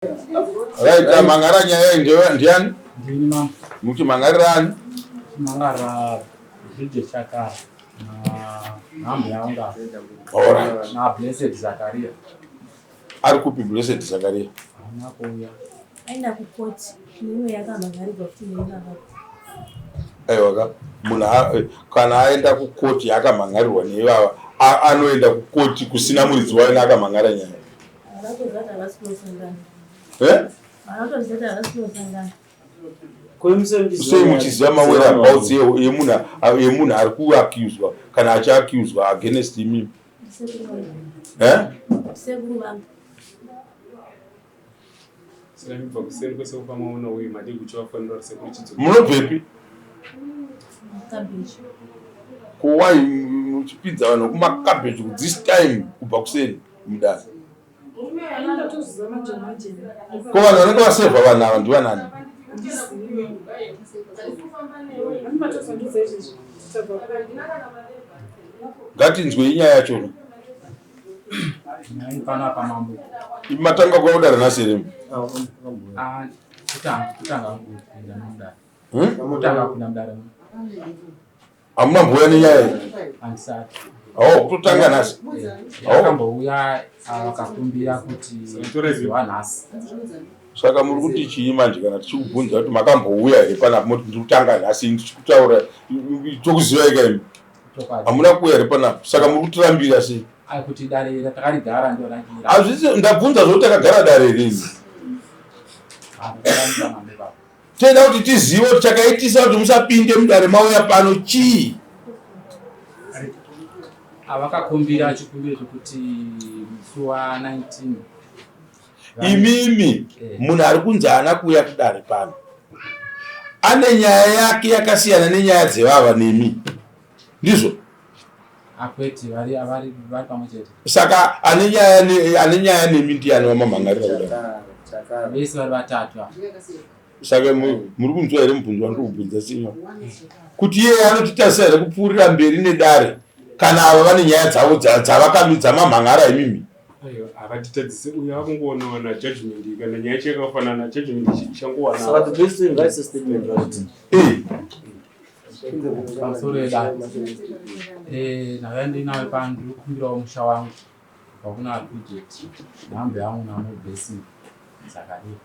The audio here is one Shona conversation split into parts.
Right, mangara nyaya iyi ndiani? Ndini mambo. Muti mangarirani? Mangara Bridget Chakara na Hambi Yaunga. All right. Na Blessed Zakaria. Ari kupi Blessed Zakaria? Haana kuuya. Aenda kukoti neimwe yakamhangarirwa futi neivava. Aiwa ka munhu kana aenda kukoti yakamhangarirwa neivava anoenda kukoti kusina muridzi wayo naakamhangara nyaya. Eh? Sei muchiziva mawhereabouts yemunhu ari kuaccuswa kana achiaccuswa against imimi? Eh? Munobvepi? Ko why muchipinza vanhu kumakabheji this time kubva kuseni mudare? Ko vanhu vanenge vasevha vanhu ava ndivanani? Ngatinzwei nyaya yachona. Matanga kuva kudare nhasi here? Hamuna mbuya nenyaya iyi? Handisati. Oh, kutotanga nhasi. Yakambouya vakakumbira kuti izowa nhasi. Saka muri kuti chii manje kana tichikubvunza kuti makambouya here panapa moti ndiri kutanga nhasi ini tichikutaura tokuzivai ka imi. Hamuna kuuya here panapa saka muri kutirambira sei? Ai kuti dare ratakarigara ndio rangira. Hazvisi ndabvunza zvekuti takagara dare here imi. Toda kuti tizive kuti chakaitisa kuti musapinde mudare mauya pano chii. Avakakumbira chikumbiro chekuti musi wa 19 imimi munhu ari kunzi haana kuuya kudare pano ane nyaya yake yakasiyana nenyaya dzevava nemi ndizvo Akwete vari vari vari pamwe chete. Saka ane nyaya ne, ane nyaya nemi ndiani wamamhangarira kudai? Vese vari vatatu ava. Saka muri kunzwa here mubvunzo wandiri kubvunza sinyo? Kuti iye anotitarisa here kupfuurira mberi nedare kana ava vane nyaya dzavo dzavakamidza mamhangara imimi? Aiwa, havatitadzise uyo akungoona judgment kana nyaya yacho yakafanana judgment ichangowana. Saka the best thing ngaise statement right. Eh. Pamusoro yedare eh, nhau yandinayo pano ndiri kukumbirawo musha wangu kubva kuna Bridget nhambo yangu namo Blessing Zakaria.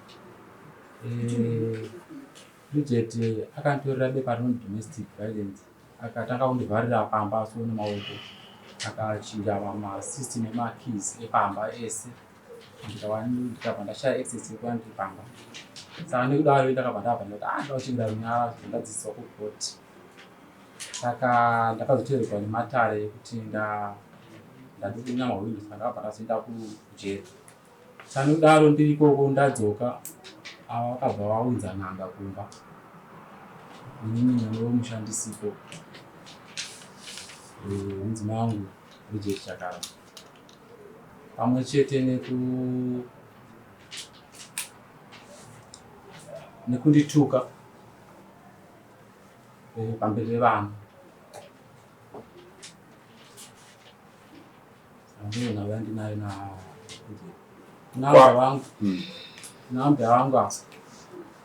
Eh, Bridget akanditorera bepa rinonzi domestic violence akatanga kundivharira pamba so nemaoko akachinja masystem emakeys epamba ese ndikabva ndashaya access yekuva ndiri pamba saka nekudaro ndakabva ndabva ndati ah ndauchengeta runyararo zvandadzidziswa kucourt saka ndakazoteererwa nematare ekuti ndadudunya mahwindo saka ndakabva ndazoenda kujeri saka nekudaro ndiri ikoko ndadzoka ava vakabva vaunza n'anga kumba inini mwana wemushandisipo eh, mudzimai wangu Bridget Chakara pamwe chete neku nekundituka eh, pamberi pevana ndiyo nhau yandinayo na nambe wangu hmm. nambe wangu apa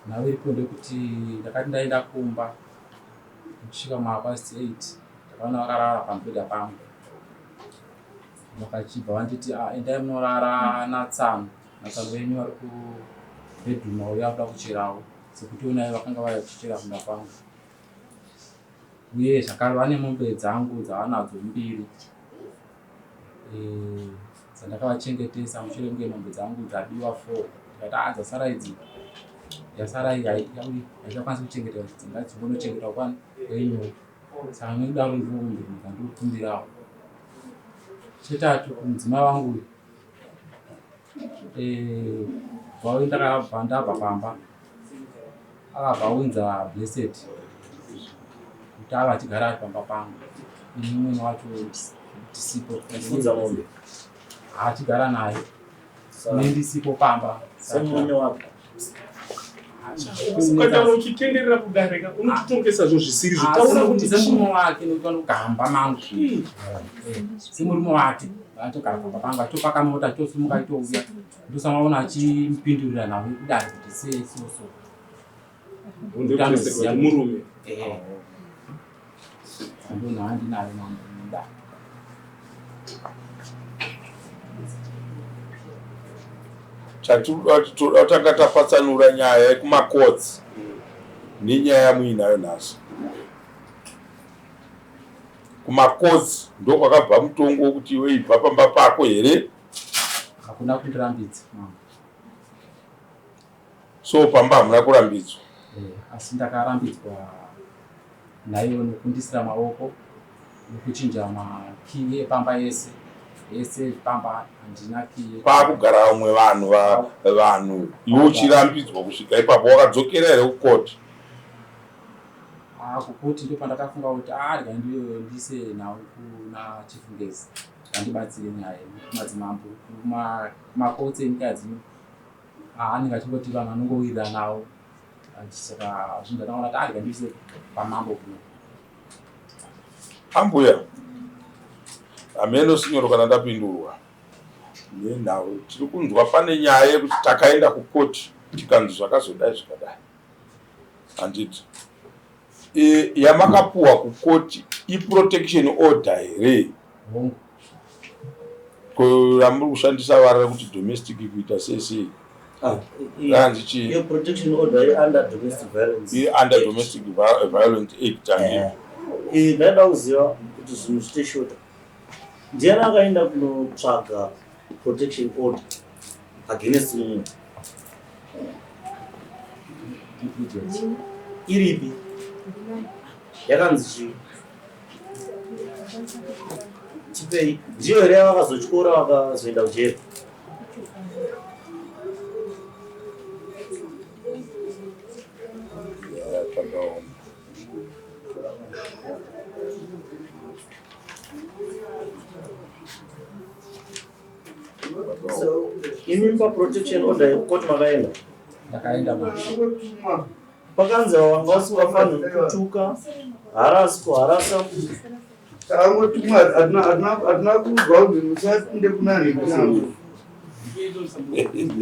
nhau iripo ndekuti ndakati ndaenda kumba kusvika mapast 8 ndakaona vakarara pamubhedha pangu Vakachibva vanditi ah, endai munorara natsano natsano venyu vari kubedroom vauya kuda kucherawo sekuti onai vakanga vaya kuchichera kumba kwangu uye zvakare vane mombe dzangu dzavanadzo mbiri eh, dzandakavachengetesa mushure kunge mombe dzangu dzabiwa four ndikati ah dzasara idzi yasara iyi haichakwanisi kuchengetwa dzingadzimbonochengetwa kwani kwenyu Saka nekudaro ndinokumbira ndikukumbirawo. Chetatu kumudzimai wangu uyu eh, vauye ndakabva ndabva pamba akabva aunza Blessed kuti ave achigara ari pamba pangu ini mwene wacho tisipo Kufudza mombe. achigara naye ini ndisipo pamba Semurume wako. Ukataura uchitenderera kudarika unototongesa zvinhu zvisiri zvotaura kuti semurume wake nekuti vanogamba mangu semurume wake atogara pamba pangu achitopaka mota achitosimuka achitouya ndosamaona achipindurira nhau yekudare kuti sei so so murume ndonhaandinayo mambo mudare. Chatinoda tanga tapatsanura nyaya yekumakotsi nenyaya yamuinayo nhasi. Kumakotsi ndokwakabva mutongo wekuti iwe ibva pamba pako here? Hakuna kundirambidza mambo. So pamba hamuna kurambidzwa? Asi ndakarambidzwa naivo nekundisira maoko nekuchinja makiyi epamba ese ese pamba handina kiyi. Paakugara vamwe vanhu vanhu iwe uchirambidzwa kusvika ipapo wakadzokera here kukoti? Kukoti ndo pandakafunga kuti rega ndiise nhau kuna Chief Ngezi vandibatsire nyaya iyi kumadzimambo kumakotsi enyika dzino anenge achingoti vanhu vanongowirirana nawo saka zvinhu ndakaona kuti rega ndiise pamambo kuno. Ambuya hameno sinyoro kana ndapindurwa nenhau tiri kunzwa pane nyaya yekuti takaenda kukoti tikanzi zvakazodai zvikadai handiti yamakapuwa kukoti iprotection order here yamuri kushandisa vara rekuti domestic kuita sei sei ranzi chii? Iyo protection order iri under domestic violence. Iri under domestic violence act handiti? Ndaida kuziva kuti zvinhu zviite shota. Ndiani akaenda kunotsvaga protection order against mumwe? Iripi? Yakanzi chii? Tipei. Ndiyo here yavakazotyora vakazoenda kujeri? So, imi pa protection order yekukoti makaenda? Ndakaenda ma. Pakanzi wanga usingafaniri kutuka, harasi kuharasa. Takangotumwa hatina kuudzwa kuti musapinde kuna nhekunango.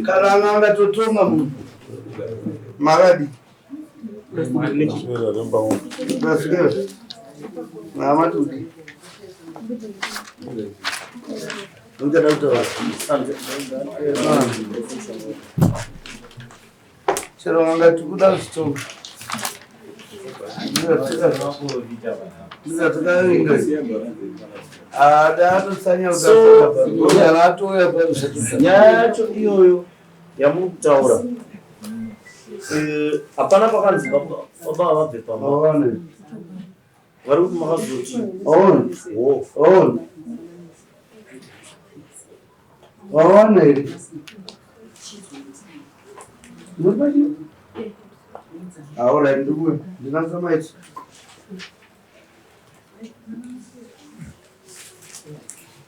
Kana n'anga totonga munhu. Makadi. Maswera. Namatudi. Uchada kutaura. Chero n'anga tikuda zvitonga. Nyaya yacho iyoyo yamuri kutaura hapana pakanzi baba vabve pamba vari kuti makazoti Waona here? Alright, ndikuwe. Ndinasamaiti.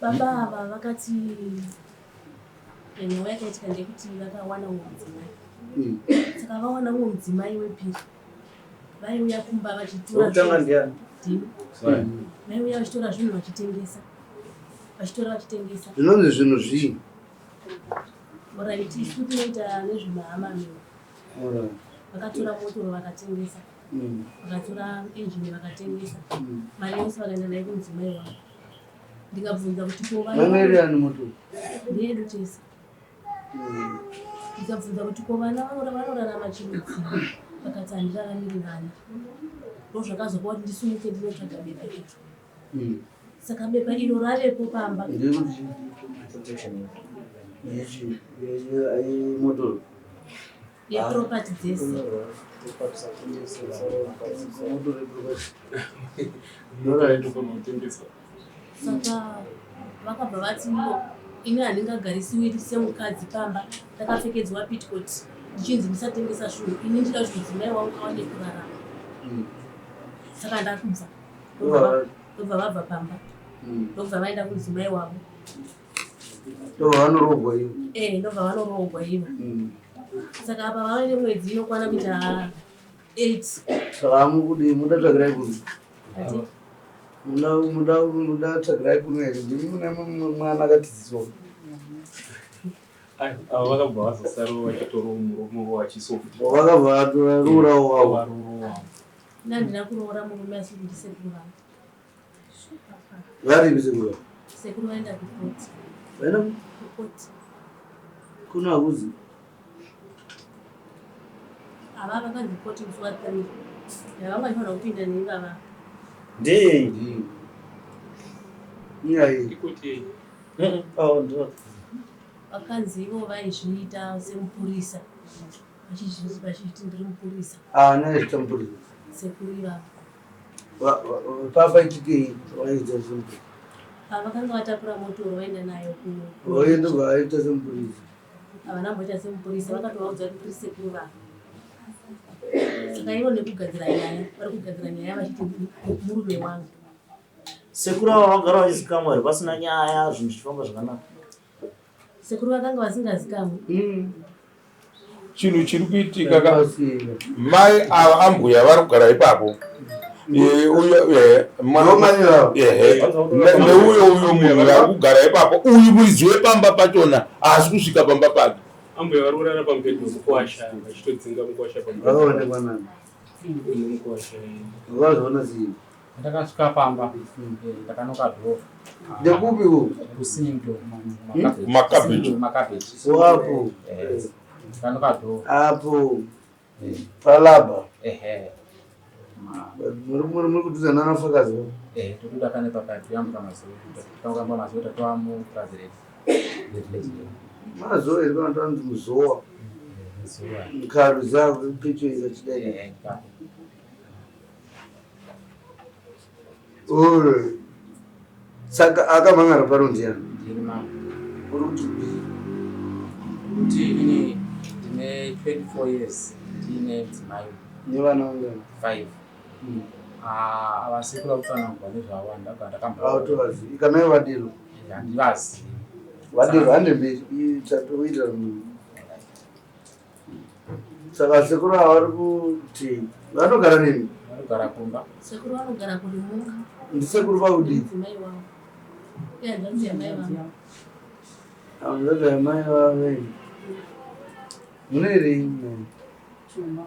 Baba ava vakati nyaya yakaitika ndeyekuti vakawana umwe mudzimai. Saka vawana umwe mudzimai wepiri vaiuya kumba vachitora Wekutanga ndiani? Ndini. Vaiuya vachitora zvinhu vachitengesa. Vachitora vachitengesa. Zvinonzi zvinhu zvii? Alright, isu tinoita nezvemahamamiro. Vakatora motoro vakatengesa. Vakatora engine vakatengesa. Mari yose vakaenda nayo kumudzimai wavo. Ndikabvunza kuti ko vana Vanga iri yani motoro? Ndeyedu tese. Ndikabvunza kuti ko vana vanorarama chirudzii? Vakati handiraramiri vana. Ndozvakazopa kuti ndisimuke ndinotsvaga bepa iro. Saka bepa iro ravepo pamba. Ndekuti motoro. Yeproperty dzese. Saka vakabva vati no, ini handingagarisiwi semukadzi pamba ndakapfekedzwa petticoat ndichinzi ndisatengesa zvinhu, ini ndida kuti mudzimai wangu awane kurarama. Saka ndakubva. Ndobva vabva pamba. Ndobva vaenda kumudzimai wavo. Ndobva vanoroogwa ivo. Ndobva vanoroogwa ivo. Saka apa vave nemwedzi inokwana kuita 8. Saka mukudii muda tsvagirai kuno? Muda muda muda tsvagirai kuno here? Ndimi mune mwana akatidziswa. Ava vakabva vazosarawo vachitorawo murume wachisofuti. Vakabva varorawo wavo. Nandina kuroora murume asi kuti sekuru vangu. Varipi sekuru? Sekuru vaenda kukoti. Vaenda kukoti. Kuno hakuzi. Ava vakanzi koti musi wa 3. Yavanga vachifanira kupinda neivava. Ndei. Nyaya iyi. Ikoti yei? Oh, ndo. Vakanzi ivo vaizviita semupurisa. Vachizviti ndiri mupurisa. Ah, naizviita mupurisa. Sekuru ivava. Papaitikei vaita semupurisa? Pavakanga vatakura motoro vaenda nayo ku Vaenda vaita semupurisa. Havana mboita semupurisa, vakatovaudza kuti tiri sekuru vavo. Saka ivo nekugadzira nyaya, vari kugadzira nyaya vachiti murume wangu. Sekuru ava vagara vachizikamwa here pasina nyaya zvinhu zvichifamba zvakanaka? Sekuru vakanga vasingazikamwi. Chinhu chiri kuitika ka mai ava ambuya vari kugara ipapo neuyo uyo munhu vari kugara ipapo uyu muridzi wepamba pachona haasi kusvika pamba pake. Ambuya vari kurara pamubhedhi wemukwasha vachitodzinga mukwasha pamubhedhi. Mukwasha. Vazviona sei? Ndakasvika pamba ndakanoka dhoo. Ndekupi uku? Kusindo. Makabeji. Makabeji. Wapo. Ndakanoka dhoo. Apo. Palaba. Ehe. Muri muri kudhuza nana fakazi. Eh, tokuda pane pakati yambuka mazuva. Takamba mazuva tatoa mu Brazil. Mazuva iri kana tanzi muzowa. Mukaro zako picho izachidai. Eh, Saka akamhangara pano ndiani? Ndini mama. Uri kuti kudii? Kuti ini ndine 24 years ndine mudzimai Nevana vangani? 5. Ah, havasi kuda kutsanangurwa nezvavo ndabva ndakamba. Hautovazivi. Kana ivo vadiro. Handivazivi. Vadiro hande mberi tatoita munhu. Saka sekuru ava vari kuti vanogara nemi? Vanogara kumba. Sekuru vanogara kurimunga. Ndisekuru vakudii? Mudzimai wavo. Ihanzvadzi yamai vangu. Hanzvadzi yamai vavo. Munoirei? Chuma.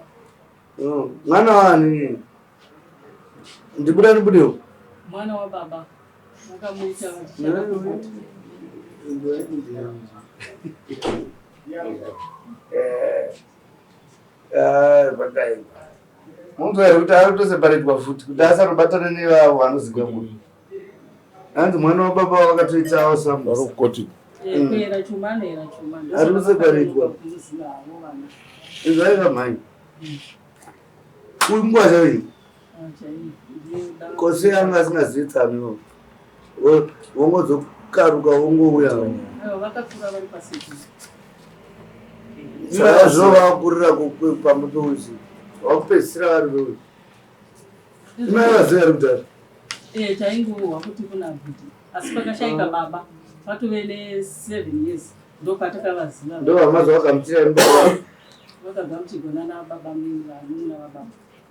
Oh, mwana wani? Ndibuda ndibudewo. Mwana wababa. Vakamuita vachishanda kukoti. Pakaipa. Munzwa here kuti ari kutoseparetwa futi kuti asarobatana nevavo vanoziva munhu. Hanzi mwana wababa vakatoitawo Vari kukoti. Kuera chuma anoera chuma. Ari kuseparetwa. Kumuziva havo vana. Izvai vamhanyi. Uyu mungwazha uyu. Kose anga asingazivi tsami. Vongozokaruka vongouya. Aiwa vakakura vari pasekuru. Saka zvovakurira pamba peuzi. Vakupedzisira vari veuzi. Imai vaziva here kudhara? Eh, taingohwa kuti kuna bhuti asi pakashaika baba patove ne 7 years ndopatakavaziva. Ndo vamazi vakamuchira imba Vakagamuchirwa nana baba mini vanun'una vababa.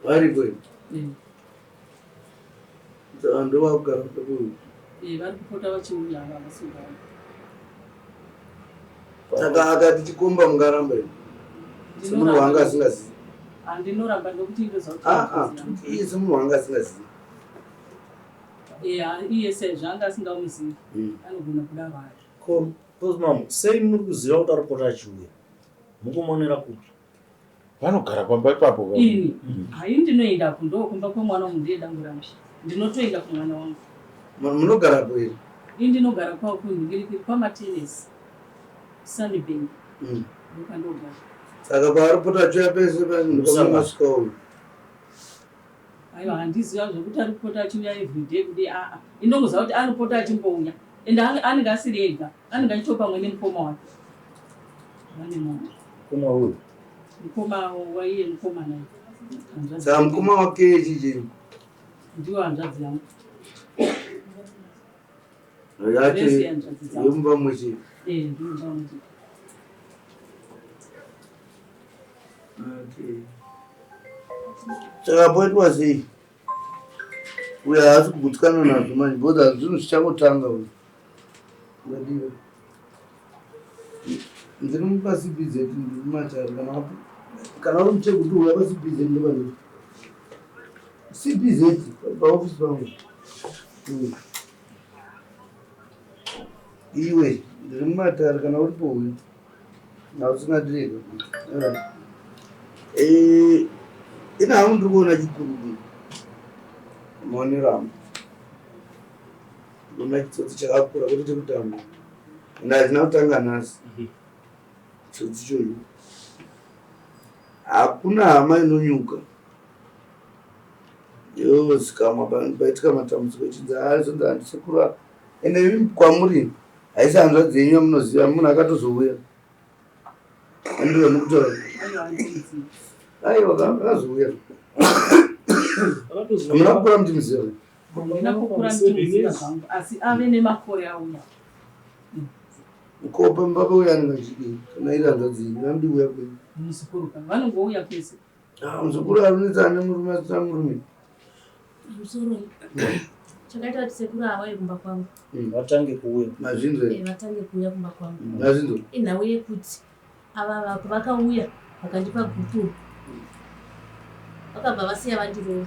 variko here? Eh, Saka ndo vakugara peuzi. eh, vari kupota vachiuya ava vasingari. Saka akati chikomba mungaramba here? Semunhu wanga asingazivi. Handinoramba ndokuti indoziva kuti Ah ah, iye semunhu wanga asingazivi. Eh, iye sezvo anga asingamuzivi anogona kudaro hake. Ko, mama, sei muri kuziva kuti ari kupota achiuya? Mukumonera kupi? Vanogara pamba ipapo. Ini hai ndinoenda kundokumba kwemwana wangu ndiye dango rangu. Ndinotoenda kumwana wangu. Munogarapo here? Ini ndinogara kwa kunhingirikiri kwamatenesi. Sunnybank. Ndokandogara. Saka paari kupota achiuya pese pandopamunosvika uyu. Aiwa handiziva zvekuti ari kupota achiuya everyday kudi aa. Indongoziva kuti anopota achimbouya. Ende anenge asiri ega. Anenge achitopa pamwe nemukoma wake. Vane mota. Mukoma uyu. Mukoma waiye mukomana. Hanzvadzi Saka mukoma wake chichi Ndiwo hanzvadzi yangu. yacho Vese hanzvadzi dzangu. yemumba mweche. Eh, ndiwo mumba mweche. Okay. Saka poitwa sei? Uyo haasi kugutsikana nazvo manje because hazvinhu zvichangotanga uyu. Ngadiwe. Ndiri mupaCBZ ndiri mumatare kana kana uri muchekuti uya paCBZ ndopandiri. CBZ paofisi pangu. Iwe ndiri mumatare kana uripo uyu. Hausingadireka. Eh, ina hangu ndiri kuona chikuru maonero angu. Ndikuona chitsotsi chakakura kwete chekutamba. Ende hachina kutanga nhasi. Chitsotsi ichocho. Hakuna hama inonyuka. Yozikamwa paitika matambudziko ichinzi haazonzi handisekuru ava. Ende imi kwamuri haisi hanzvadzi yenyu yamunoziva munhu akatozouya. Andiro mukutaura. Aiwa akazouya. Hamuna kukura muchimuziva. Handina kukura ndichimuziva zvangu asi ave nemakore auya. Ko pamba pauya anenge achidii kana iri hanzvadzi yenyu vanodi kuuya kwenyu. Muzukuru ka vanongouya kwese. Ah, muzukuru arunetsa ane murume asina murume. Musoro chakaita kuti sekuru avauye kumba kwangu. Vatange kuuya. Mazvinzwa Eh, vatange kuuya kumba kwangu. Mazvinzwa. Inhau yekuti ava vakauya vakandipa gupuro. Vakabva vasiya vandirova.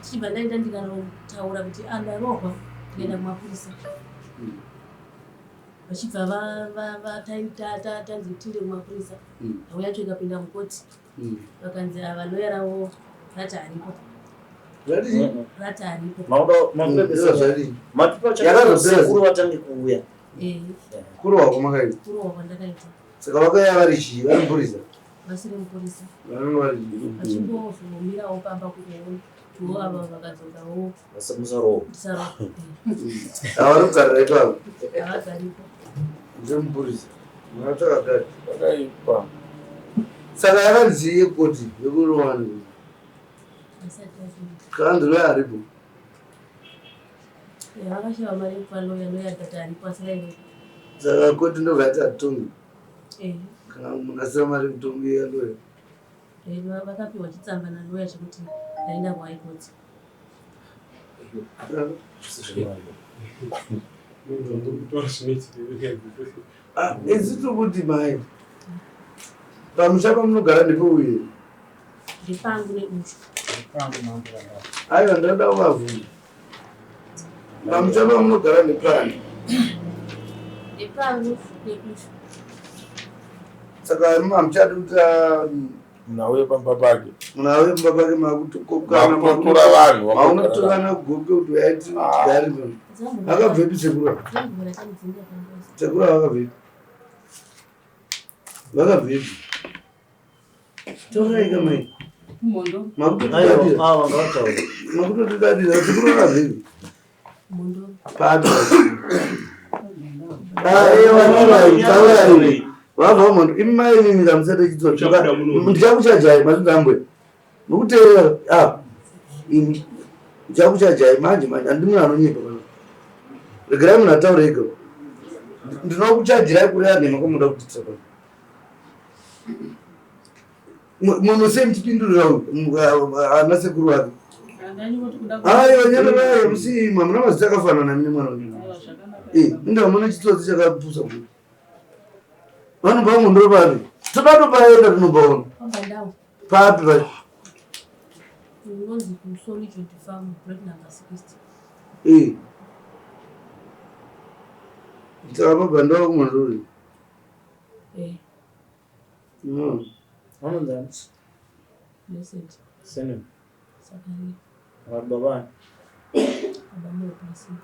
Tichibva ndaenda ndikanotaura kuti ah, ndarohwa ndikaenda kumapurisa. Vachibva tanzi tinde kumapurisa. Nhau yacho ikapinda mukoti. Vakanzi ava loya ravo rati haripo. Rati haripo. Matipa chakasekuru vatange kuuya. Kurohwa kwamakaita. Kurohwa kwandakaita. Saka vakauya vari chii? Vari mupurisa? Vasiri mupurisa. Vanenge vari chii? Vachingozomirawo pamba kuona tiwo ava vakadzokawo. Musarohwa. Ndisarohwa. Havari kugarira ipapo. Havagaripo. Ndiri mupurisa. Munotsvaka gadi. Pakaipa. Saka yakanzi yekoti yekurohwa. Asati afika. Kanzi loya aripo. Vakashaya mari yekupa loya, loya akati aripo asi raivepo. Saka koti ndobva yati hatongi. Eh. Kana munhu asina mari yekutongi yaloya. Vakapiwa chitsamba naloya chekuti ndaenda kuHigh Court. Ah, isu tiri kuti mai pamusha pamunogara ndipo uye Ndepangu neushu. Aiwa ndinoda kuvabvunza pamusha pamunogara ndepani Ndepangu neushu. Saka hamuchadi kuti munhu auye pamba pake. Munhu auye pamba pake makutokokana Makutotora vanhu makunotorana kugoke kuti uyai tigare pano. Vakabvepi sekuru ava? Sekuru ava vakabvepi? Vakabvepi? Taurai kamai. Makutotidadira. Makutotidadira sekuru vakabvepi? Papi? Vabva mhondo imi mai imimi kamusati chitsotsi. Ndichakuchajai mazvinzambwe. Mukuteerera ah imi ndichakuchajai manje manje handi munhu anonyepa pano. Regerai munhu ataure ega. Ndinokuchajirai kureva nhema kwamunoda kutiitira pano. Munhu sei muchipindurira ana sekuru vake? Aiwa nyararai musii hamuna mazita akafanana mine mwana wenyu. Eh, inda mune chitsotsi chakapusa kudai. Vanobva mundoro papi? Toda topaenda tinopaona. Papi papi? Unonzi kumusoro icho farm plot number 60. Eh. Saka pabva ndova kumandoro. Eh. Vanonzi ani? Blessed. Surname? Sakaria. Vakati baba ani? Baba Mo Blessing.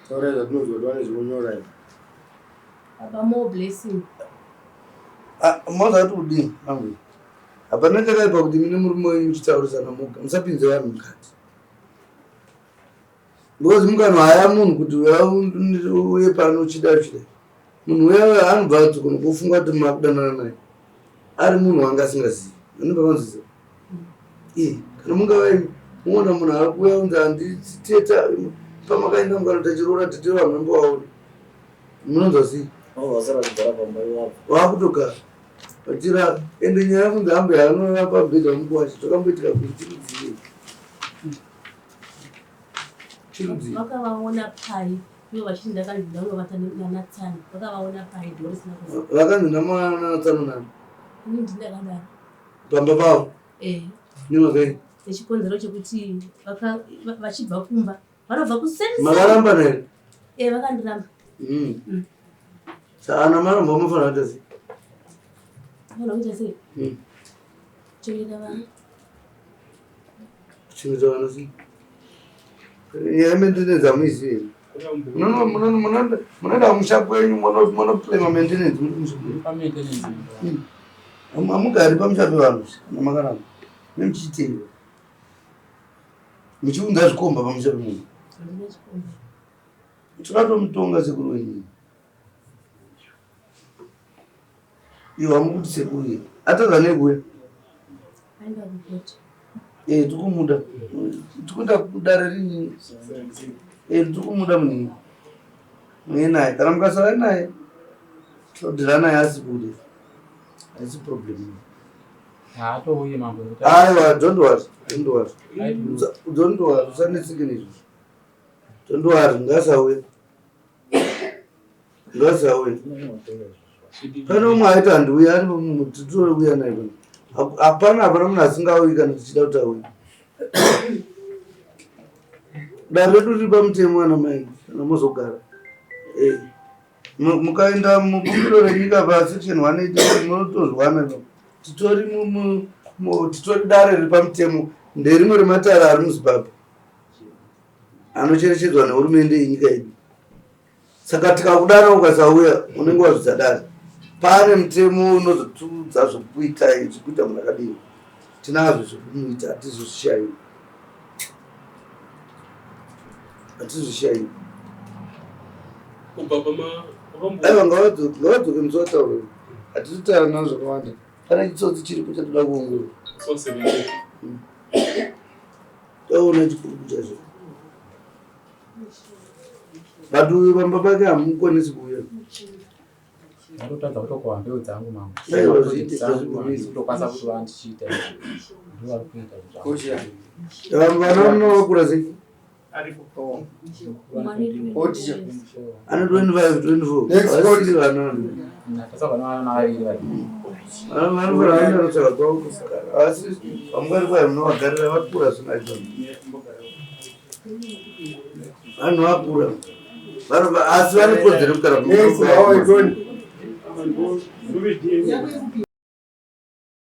Taura zvatinonzwa kuti vane zvekunyora izvi. Baba Mo Blessing. Ah, moza kuti kudii angu? Hapana chakaipa kuti mine murume wenyu muchitaurisana moga, musapinze vanhu mukati. Because mukanohaya munhu kuti uya uye pano uchida uchida. Munhu uya uya anobva adzoka nokufunga kuti makudanana naye. Ari munhu wanga asingazivi. Anobva manzwisisa. Eh, kana mungava imi muona munhu ari kuuya kunzi handiteta pamakaenda mukanoita chiroora tete vanhu vambovaona. Munonzwa sei? Vasara kugara pamba iwapo. Wakutogara. Vachira ende nyaya yekunzi ambuya anorara pamubhedha wemukuwasha zvakamboitika kuri chirudzii? Chirudzii? Vakavaona pai ivo vachiti ndakanzi ndanovata nanatsano vakavaona pai dhoo risina kuvhurwa. Vakanzi ndamaona nanatsano nani? Ini ndini ndakadaro. Pamba pavo? Eh. Nemhaka yei? Nechikonzero chekuti vachibva kumba vanobva kuseni. Makarambana here? Eh, vakandiramba. Saka ana maramba unofanira kuita sei? Unofanira kuita sei? Kuchengeta vana. Kuchengeta vana sei? Nyaya yementenance hamuizivi here? Munoenda kumusha kwenyu monoclaima maintenance muri kumusha kwenyu. Pamentenance. Hamugari pamusha pevanhu kana makaramba. Nemuchiitei? Muchiunza zvikomba pamusha pemunhu. Handina chikomba. Tinotomutonga sekuru wenyu. Iwo amukuti sekuru iye. Atadza nei kuuya? Aenda kukoti. Eh, tikumuda. Tikuenda kudare rini? Eh, tikumuda munini. Muye naye. Kana mukasara naye, todhira naye asibude. Haisi problem. Haatouye mambo. Aiwa, don't worry. Don't worry. Don't worry. Usanetseke nezvizvo. Don't worry, ngasauye. Ngasauye. Pane umwe aiti handiuye ari titouya naye pano. Hapana hapana munhu asingauyi kana tichida kuti auye. Dare redu riri pamutemo ana mai kana mozogara. Eh. Mukaenda mubumbiro renyika pa section 180 munotozwana ipapo. Titori titori dare riri pamutemo nderimwe rematare ari muZimbabwe anocherechedzwa nehurumende yenyika yedu. Saka tikakudana ukasauya unenge wazvidza dare. Pane mutemo unozotiudza zvekuita zvekuita munhu akadini. Tinazvo zvekumuita hatizozvishayi. Hatizvishayi. Kubva pama Aiwa ngavadzoke ngavadzoke musi wataura. Hatitotaura navo zvakawanda. Pane chitsotsi chiripo chatoda kuongorora. So 17. Taona chikuruku chacho. But uyu pamba pake hamukwanisi kuuya. Ndakutadza kutokohwa mbeu dzangu mambo. Aiwa, zviite, hazvibvumisi. Kutokwanisa kuti vandichiita izvi. Ndivo vari kuita zvangu. Vana munovakura sei? Aripo. Mwana Oti. Ano 25, 24. Next Havasiri vana. Ndakatadza vana vana vaviri vari. Vanofanira vaenda kutsvaga kwavo kugara. Asi vamungari kwai munovagarira vakura zvona izvozvo. Vanhu vakura. Asi vane kodzero yekugara Next, how are you going? Ndove DNA.